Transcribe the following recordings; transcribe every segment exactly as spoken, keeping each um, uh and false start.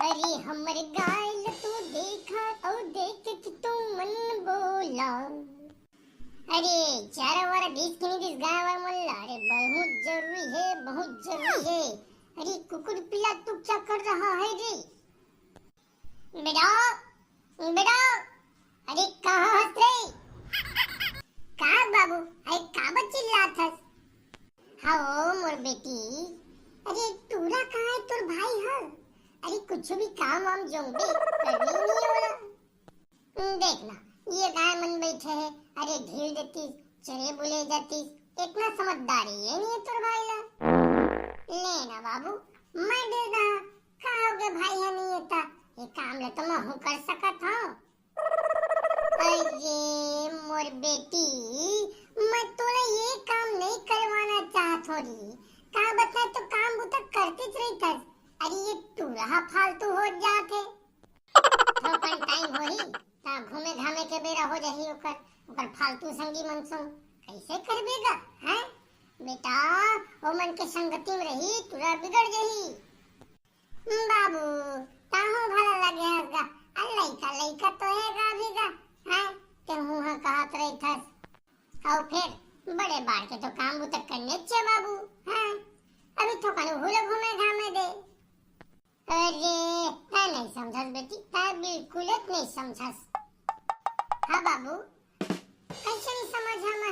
अरे हमर गाय ल तू देखा, अउ देख के तू मन बोला। अरे चारा वारा दिस कि नहीं दिस गाय वाला मन ला? अरे बहुत जरूरी है, बहुत जरूरी है। अरे कुकुर पिल्ला, तू क्या कर रहा है रे? बेटा, बेटा, अरे कहाँ हस रे? का बाबू, अरे का बर चिल्लात हस? हाँ ओ मोर बेटी, अरे टूरा कहाँ है तोर भाई ह? अरे कुछ भी काम वाम जोंबे करनी नहीं होला। हम्म, देख ना, ये गाय मन बैठे है, अरे ढील देतीस, चरे बुले जातीस, इतना समझदारी ये नहीं है तोर भाई ला। ले ना बाबू, मैं दे दा, का हो गए भाई है नहीं था, ये काम ले तो मैं हूँ कर सकत हूँ। अरे मोर बेटी, मैं तोला ये काम नहीं करवाना चाहत हो रही। का बता, तो काम बुता करते रही था। अरे ये टूरा फालतू हो जात है। थोकन टाइम होही, ता घूमे घामे के बेरा हो जाही ओकर, ओकर फालतू संगी मन संग। कैसे करबे गा, हैं? बेटा, ओ मन के संगति में रही, टूरा बिगड़ जाही। बाबू, ताहू भला लगे हस गा, आ लइका, लइका तो है गा अभी गा, हैं? ते मुँह कहत रहिथस। अउ फिर बड़े बाढ़ के तो काम बुता करने चे बाबू, हैं? अभी थोकन हुल घूमे घामे दे। अरे, तै नहीं समझस बेटी, तै बिल्कुल नहीं समझस। हाँ बाबू, कैसे नहीं समझ हम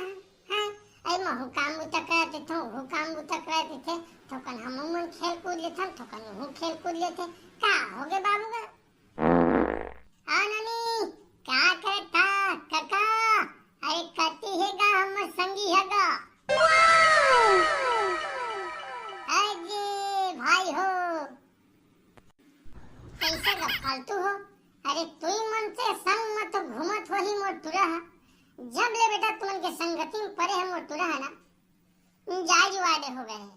हैं? अरे महू काम बुता करत थो, हूँ काम बुता करत थे, थोकन हम मन खेल कूद लेथन, थोकन हूँ खेल कूद लेथे। का हो गए बाबू का? आ ननी, का करत था काका? अरे कति हे गा हमर संगी हे गा। अरे भाई हो, कैसे का फालतू हो? अरे तुई मन के संग में तो घूमत होही मोर टुरा ह। जब ले बेटा तुमन के संगति में परे है मोर टुरा ह ना, जाय जुवाय दे हो गए है।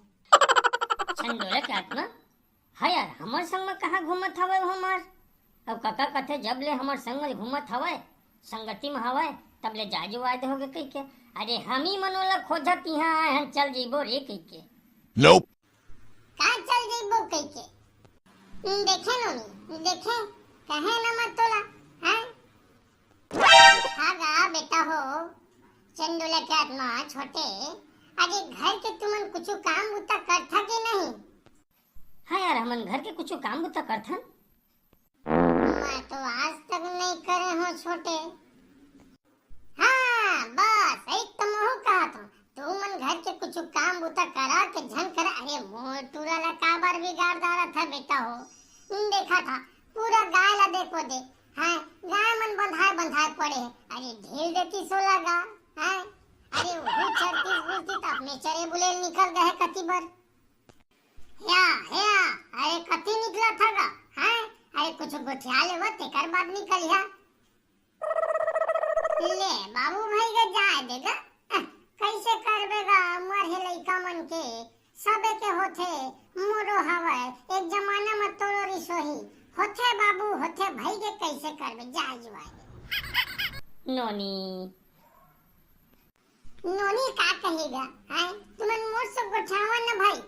चंडोला के आत्मा, हाँ यार, हमर संग में कहाँ घूमत हवय वो हमार? अब काका कथे जब ले हमर संग में घूमत हवय, संगति में हवय, तब ले जाय जुवाय दे हो गए कहिके। अरे हम ही मन ओला खोजत इहाँ आए हन, चल जइबो रे कहिके। Nope। का चल जइबो कहिके? हम्म, देखे नोनी, देखे, कहे न मत तोला, हैं? हाँ गा बेटा हो, चंडोला के आत्मा छोटे, अरे घर के तुमन कुछ काम बुता करथा के नहीं? हाँ यार, हमन घर के कुछ काम बुता करथन। मैं तो आज तक नहीं करे हो छोटे। हाँ, बस, यही तो महू कहत हूँ। तू मन घर के कुछ काम बुता करा के झन करा। अरे, मोर टूरा ला काबर बिगाड़ डारत है बेटा हो? देखा था, पूरा गाय ला देखो दे। हाँ, गाय मन बंधाए बंधाए पड़े है। अरे, ढील देती सोला गा, हाँ? अरे, वो चरतीस बुलती तो अपने चरे बुले निकल गए कति बर। या, या, अरे, कति निकला था गा, हाँ? अरे, कुछ गोठिया लेवा, तेकर बाद निकलिया। ले बाबू भाई के जाय दे गा। अह, कैसे करबे गा, उमर हे लइका मन के, सबे के होथे, मोरो हवय, एक जमाना म तोरो रिस होही, होथे बाबू, होथे भाई के, कैसे करबे, जाय जुवाय दे। नोनी। नोनी का कहेगा, हैं? तुमन मोर से गोठियावा न भाई।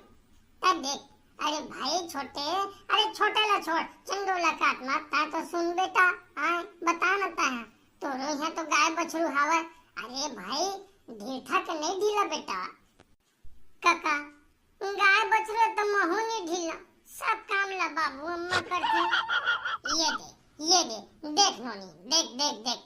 तब देख, अरे भाई छोटे, अरे छोटे ला छोड़, चंडोला के आत्मा, ता तो सुन बेटा, आय, बता न ता है, तोरो यहाँ तो गाय बछरू हवय। अरे भाई, ढीठा के नहीं ढीला बेटा। काका, गाय बछरू तो महू नहीं ढीला, सब काम ला बाबू अम्मा करथे। ये दे, ये दे, देख नोनी, देख, देख, देख,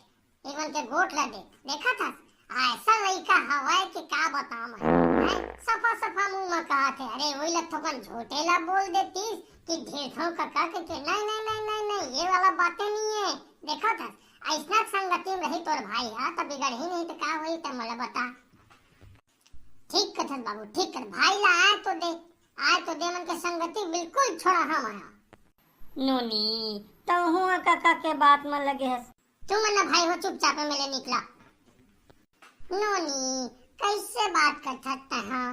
एमन के गोठ ला देख, देखत हस? ऐसा लइका हवय कि का बताओ मैं, हैं? सफा सफा मुंह में कहत हे, अरे वही ला थोकन झूठे ला बोल देतीस कि ढेरथो कका के, के नहीं, नहीं, नहीं, नहीं, नहीं, ये वाला बातें नहीं है। देखत हस, ऐसना संगति में रही तोर भाई हा, त बिगड़ही नहीं त का होही, त मोला बता। ठीक कथस बाबू, ठीक कर, भाई ला आय तो दे, आय तो दे, मन के संगति बिल्कुल छोड़ा हम हा। नोनी, तहू ह कका के बात म लगे हस। तुमन ना भाई हो, चुपचाप में ले निकला। नोनी, कैसे बात करथस तहा?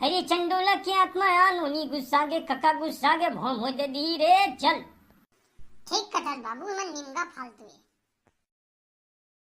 अरे चंडोला के आत्मा आ, नोनी गुस्सा गे, कका गुस्सा गे, भौं भौं दे दी रे, चल। ठीक कथस बाबू, मन निमगा फालतू है।